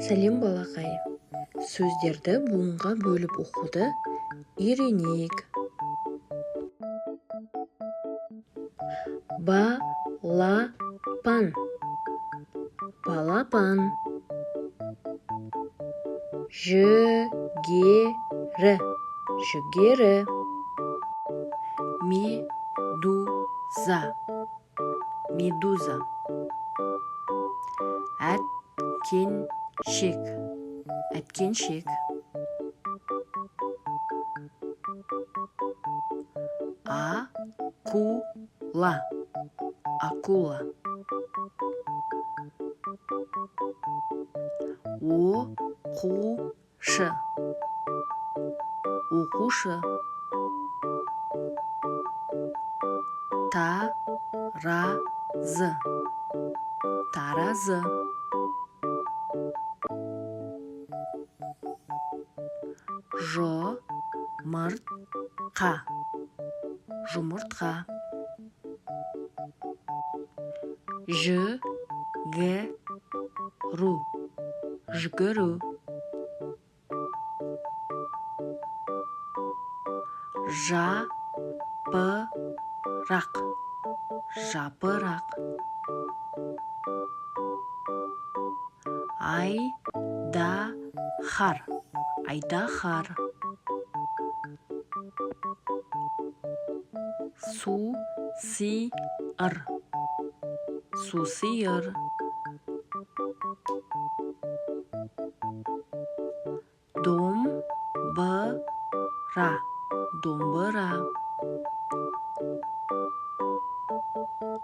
Сәлем, балақай! Сөздерді буынға бөліп оқуды үйренейік. Ба-ла-пан, балапан. Жүгері, жүгері. Медуза, медуза. Әткеншек, әткеншек. Акула, акула. Оқушы, оқушы. Таразы, таразы. Жұмыртқа, жұмыртқа. Жүгіру, жүгіру. Жапырақ, жапырақ. Айдаһар, айдаһар. Сусиыр, сусиыр. Домбыра, домбыра.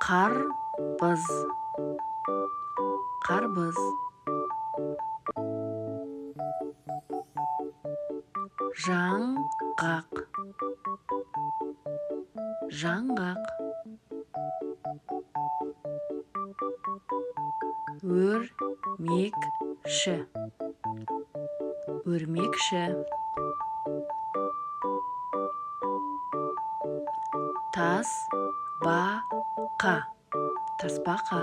Қарбыз, қарбыз. Жаңғақ, жаңғақ. Өрмекші, өрмекші. Тасбақа, тасбақа.